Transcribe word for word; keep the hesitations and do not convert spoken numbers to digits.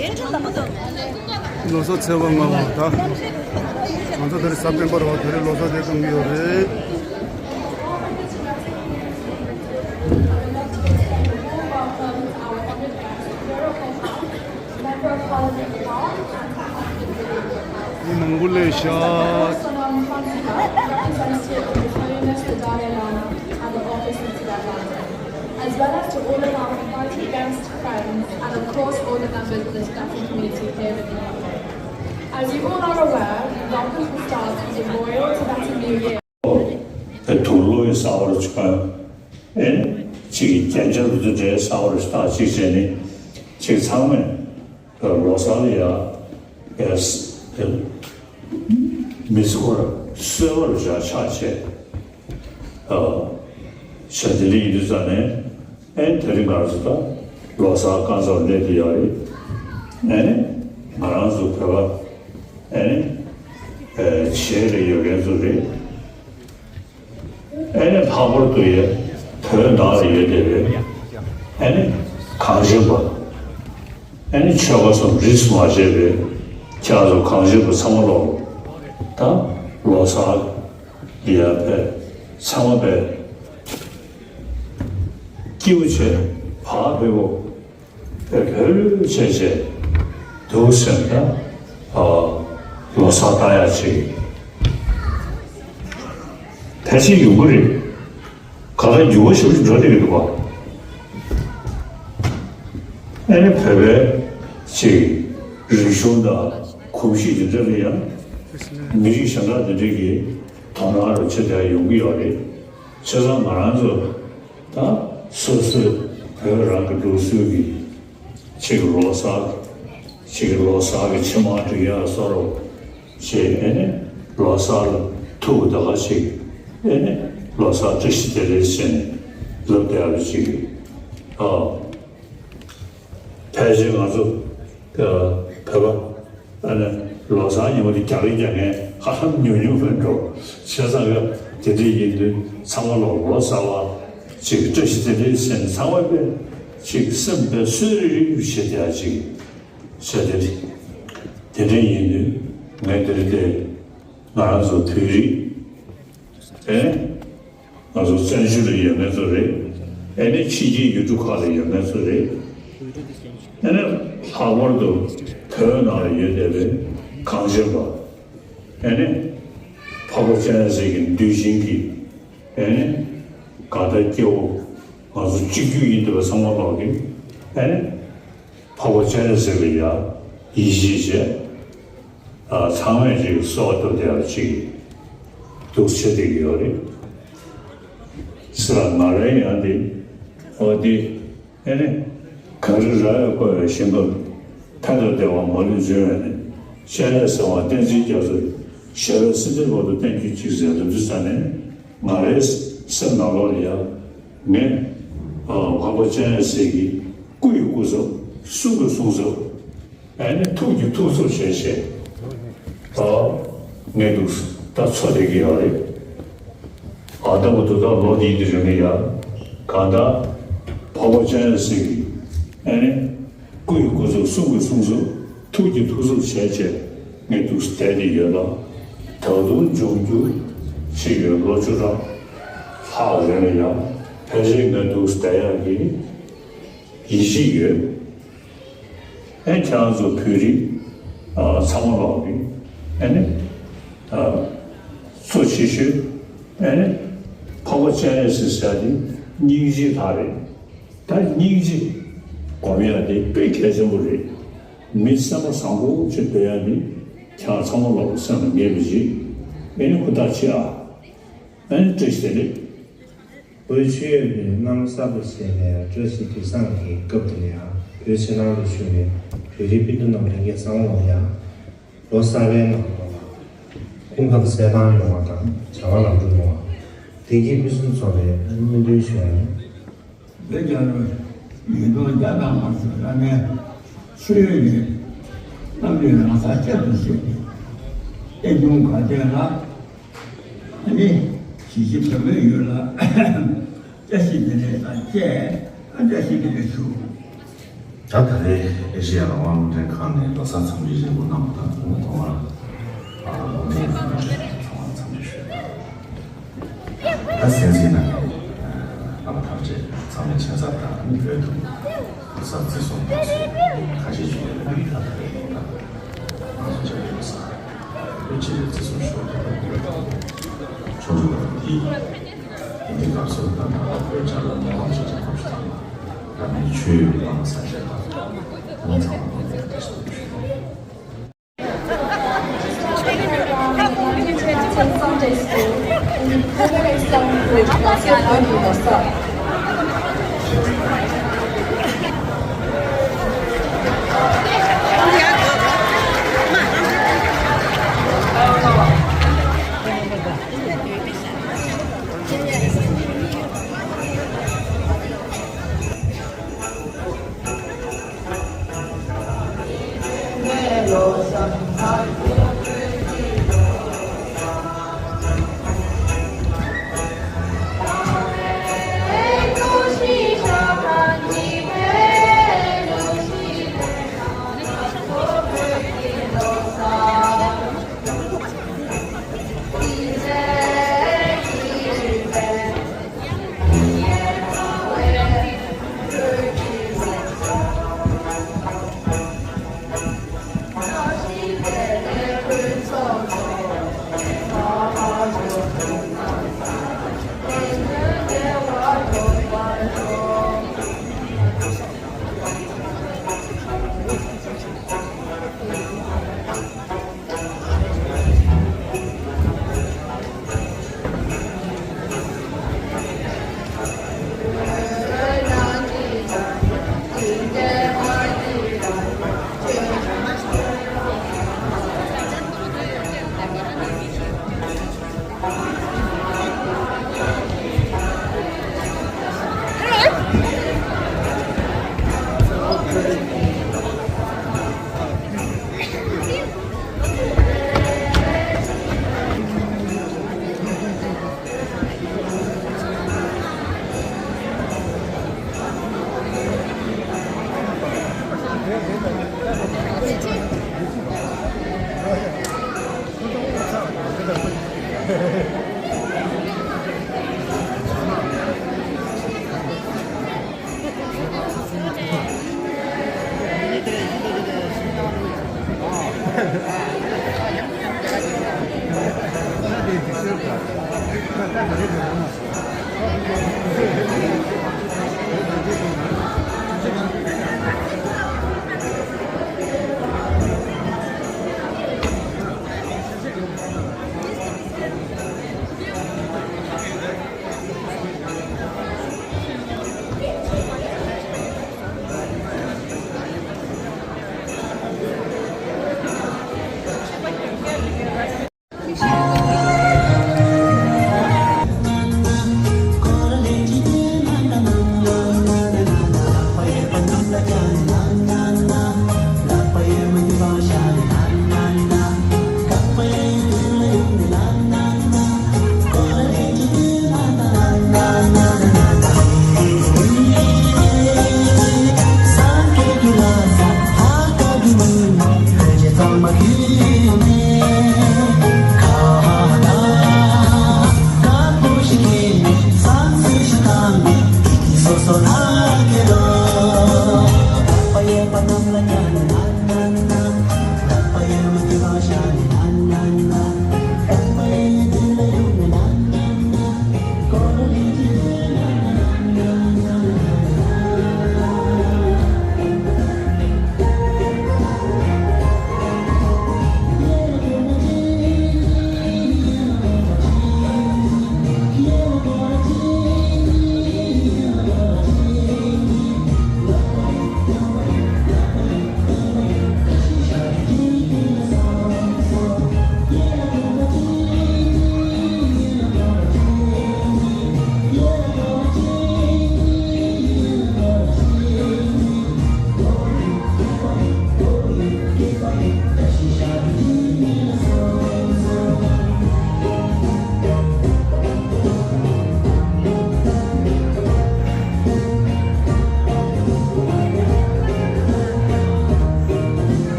ལོ་གསར་ཚེས་པ་ལྔ་པ་ད། ང་ཚོ་དེ་རིང་སེབ་ཊེམ་པར་བ་དེ་རིང་ལོ་གསར་དེ་བཏང་གི་ཡོད་རེད། མི་མང་པོ་སླེབས་ཤག As well as to all of our invited guests, friends, and of course all the members of the Tibetan community here in the U K. As you all are aware, we welcome the start of the Royal Tibetan New Year. དུག་ལོག་གི་གསར་པ་ཆགས། ཨེ། ཅིག་རྒྱན་ཆ་དུ་དུ་འདྲའི་གསར་པ་ཞིག་ཅིག་བྱས་ནས་ཅིག་ཚང་མས་ལོ་གསར་ལ་ཡ་ཡ་མི་ཚེ་ཁོ་ར་གསོལ་བ་རུ་བཞག་ཆགས་བྱས། ཨ། ཞལ་འདི་ལི་ཡིན་དུས་ཙང་ནས་ཨེ་དེ་རིང་ང་ཚོ་ད་ལོ་གསར་རྐང་ཚར་སླེབས་དེ་ཡོད་རེད། ཨེ་ནི་ང་རང་ཚོ་བོད་པ་ཨེ་ནི་ཨེ་བྱེས་རེ་ཡོད་མཁན་ཚོ་རེད། ཨེ་ནི་ལྷག་པར་དུ་ཡ་བོད་ནང་ལ་ཡོད་བསྡད་པའི་ཨེ་ནི་གངས་ཅན་པ། ཨེ་ནི་ཆོལ་ཁ་གསུམ་རིས་སུ་མ་ཆད་པའི་ཁྱེད་ཚོ་གངས་ཅན་པ་ཚང་མ་ལོག་ད་ལོ་གསར་ཡ་བས་ཚང་མ་བས་སྐྱིད་པོ་བྱས་བག་ཕེབས་པོ་བས་བོད་ལུས་བྱས་བྱས་འདུག་སེམས་ད་ལོ་གསར་ལྟ་ཡ་ཅིག་ཕལ་ཆེར་ཡོང་གི་རེད། ག་ལ་འགྱུར་བ་ཞིག་འགྲོ་བསྡད་ཀྱི་འདུག་བ། ཨ་ནི་བོད་པའི་ཅིག་རིག་གཞུང་དང་གོམས་གཤིས་དེ་འདྲ་ལ་ཡང་མི་རིགས་གཞན་དག་དེ་འདྲ་གི་དོ་སྣང་རུ་ཆེ་དེ་ཡོང་གི་ཡོད་རེད། བྱས་ཙང་ང་རང་ཚོ་ད་སོ་སོའི་བོད་རང་གི་ལུགས་སྲོལ་གྱི་ཅིག་ལོ་གསར་ཅིག་ལོ་གསར་གྱི་ཕྱེ་མར་སྒྲིག་ཡག་བཟོ་རོགས། ཞེས་ཨེ་ནི་ལོ་གསར་ལ་ཐུགས་ད་ག་ཞིག་ཨེ་ནི་ལོ་གསར་བཀྲ་ཤིས་བདེ་ལེགས་ཟེར་ནས་ལབ་བསྡད་པ་ཞིག་ཨ། ཕལ་ཆེར་ང་ཚོ་བོད་པ་ཨ་ནི་ལོ་གསར་ཉིན་མོ་དེ་རྒྱག་གི་རྒྱག་མཁན་ཧ་ལམ་ཉུང་ཉུང་ལ་འགྲོ། བྱས་ཙང་ག་དེ་འདྲ་ཡིན་དུས་ཚང་མ་ལོ་ལོ་གསར་བ་ཅིག་བཀྲ་ཤིས་བདེ་ལེགས་ཟེར་ནས་ཚང་མ་དཔེ་ཅིག་སེམས་དཔེ་གསོས་རིག་རིག་བྱེད་བསྡད་ཅིག་བྱས་ཏེ། དེ་འདྲ་ཡིན་དུས་ངས་དེ་རིང་དེ་ང་རང་ཚོ་བོད་རིགས་ཨེ་ང་ཚོ་བཙན་བྱོལ་ལ་ཡོད་མཁན་ཚོ་རེད། ཨེ་ནི་ཕྱི་རྒྱལ་ཡུལ་གྲུ་ཁག་ལ་ཡོད་མཁན་ཚོ་རེད། ཨེ་ནི་ལྷག་པར་དུ་བོད་ནང་ལ་ཡོད་བསྡད་པའི་གངས་ཅན་པ། ཨེ་ནི་འཕགས་པ་སྤྱན་རས་གཟིགས་ཀྱི་གདུལ་ཞིང་གི་ཨེ་ནི་གང་ལྟར་སྐྱེ་བོ་ང་ཚོ་གཅིག་གྱུར་ཡིན་བསྡད་པ་ཚང་མ་ལོག་གི་ཨེ་ནི། འཕགས་པ་སྤྱན་རས་གཟིགས་ལ་ཡ་ཡིད་ཆེས་བྱས། ཨ་ཚང་མས་ཅིག་གསོལ་བ་བཏབ་བསྡད་ཡ་ཅིག་འདུག་བྱེད་བསྡད་ཀྱི་ཡོད་རེད། ཟེར་ང་རང་ཡང་འདི་ཨོ་འདི་ཨེ་ནི་གངས་རི་ར་བས་བསྐོར་བའི་ཞིང་ཁམས་ཕན་དང་བདེ་བ་མ་ལུས་འབྱུང་བའི་གནས། སྤྱན་རས་གཟིགས་དབང་བསྟན་འཛིན་རྒྱ་མཚོ་ཞབས་པད་སྲིད་མཐའི་བར་དུ་བརྟན་གྱུར་ཅིག་ཟེར་ལབ་དུས་ཙ་ནས་ང་རའི་སེམས་ནང་ལོགས་ལ་ཡ། ངས་ཨ་འཕགས་པ་སྤྱན་རས་གཟིགས་ཀྱི་སྐུ་ཡི་སྐུ་ཚབ་གསུང་གི་གསུང་ཚབ་ཨ་ནི་ཐུགས་ཀྱི་ཐུགས་ཚབ་བྱས་བྱས་ཨ་ངས་འདུག་ད་འཚོ་བསྡད་ཀྱི་ཡོད་རེད། ཨ་ད་བར་དུ་ད་ལོ་འདིའི་དུས་རིང་ལ་ཡ་གང་ལྟར་འཕགས་པ་སྤྱན་རས་གཟིགས་ཀྱི་ཨ་ནི། སྐུ་ཡི་སྐུ་ཚབ་གསུང་གི་གསུང་ཚབ་ཐུགས་ཀྱི་ཐུགས་ཚབ་བྱས་བྱས་ངས་འདུག་བསྡད་དེ་ཡོད་ལ། ད་དུང་འབྱུང་འགྱུར་ཅིག་ཡོད་ལོ་བཅུ་ཕྲག་ལྷག་རིང་ལ་ཡང་ཕལ་ཆེར་ངས་འདུག་བསྡད་ཡག་གི་ཡིད་ཆེས་ཡོད། ཨེ་ཁྱེད་རང་ཚོ་བོད་རིགས་ཨ་ཚང་མ་ལོག་གི་ཨེ་ནི་ཨ་གཙོ་ཆེ་ཤོས་ཨེ་ནི་འཕགས་པ་སྤྱན་རས་གཟིགས་ཟེར་ཡག་དེ་སྙིང་རྗེ་ལྷ་རེད། ད་སྙིང་རྗེ་སྒོམ་ཡག་དེ་དཔེ་གལ་ཆེན་པོ་རེད། མི་སེམས་པ་བཟང་པོ་ཅིག་འདོད་ཡག་དེ་ཁྱེད་རང་ཚང་མ་ལོག་སེམས་ལ་ངེས་པ་ཅིག་ཨེ་ནི་ཧུར་ཐག་བྱེད་ཨ། ཨེ་ནི་བཀྲ་ཤིས་བདེ་ལེགས། བོད་ཆོས་ཡོད་པའི་གནམ་གསར་པ་ཟེར་ནས་བཀྲ་ཤིས་དུས་བཟང་གི་སྐབས་དེ་ལ་ཡང་བོད་ཕྱི་ནང་དུ་བཞུགས་ནས་བོད་རིགས་སྤུན་ཟླ་རྣམས་ལྷན་རྒྱས་ཚང་མ་ལ་ཡང་ལོ་གསར་པའི་ནང་ལོགས་ལ་ཀུན་ཁམས་གསལ་ཐང་ཡོང་བ་དང་བྱ་བ་ལམ་འགྲོ་ཡོང་བ། བདེ་སྐྱིད་ཕུན་སུམ་ཚོགས་པའི་སྨོན་འདུན་ཞུ་ཡ་ཡིན། བོད་རྒྱལ་ལོ་ཉིས་སྟོང་བརྒྱ་དང་ལྔ་བཅུ་ར་མའི་ཆུ་ཡོས་ཀྱི་གནམ་ལོའི་རང་སར་བཅད་དུ་བཞེས་ཏེ། ཆུང་ག་དེ་ལ་ཨ་ནི་གཞིས་བྱེས་བོད་པའི་ཡུལ་ལ་བཀྲ་ཤིས་བདེ་ལེགས་དང་བཅས་ཨ་བཀྲ་ཤིས་བདེ་ལེགས་ཞུ། ད་ད་རེས་ཨེ་ཤེ་ཡ་རང་དབང་རླུང་འཕྲིན་ཁང་ནས་ལོ་གསར་འཚམས་འདྲིའི་རེ་སྐུལ་གནང་བ་དང་། ཐོག་མར་རླུང་འཕྲིན་ཁང་ནས་ཚང་མ་འཚམས་འདྲི་ཞུ། ད་གསན་གཟིགས་གནང་མཁན་རྣམ་པ་ཐམས་ཅད་ཚང་མས་མཁྱེན་གསལ་ལྟར། ཨ་ནི་བོད་དུ་ལོ་གསར་བརྩི་སྲུང་གནང་སྲོལ་ཁ་ཤས་ཅིག་ཡོད་པ་འདི་ད་ད་རེས་ད་ང་ཚོ་འཇར་པན་ལོ་གསར་བོད་སྤྱི་ལ་བརྩི་སྲུང་ཞུ་བ་དང་། ཆུང་ཆུང་འདི་ཡིན་དུས་སྐབས་སུ་ད་ལྟ་བོད་རྒྱལ་ལ་ཉེ་འགྲམ་ཅིག་ཀྱང་ཁོ་ཚོ་དང་། ད་ནི་ཆོས་ཡོད་པ་ས་ཆ་དང་། ད་ཚང་མ་ལ་བཀྲ་ཤིས་བདེ་ལེགས་ཞུ། Sunday school in the Primary Song Bridge Class of Holy Masa.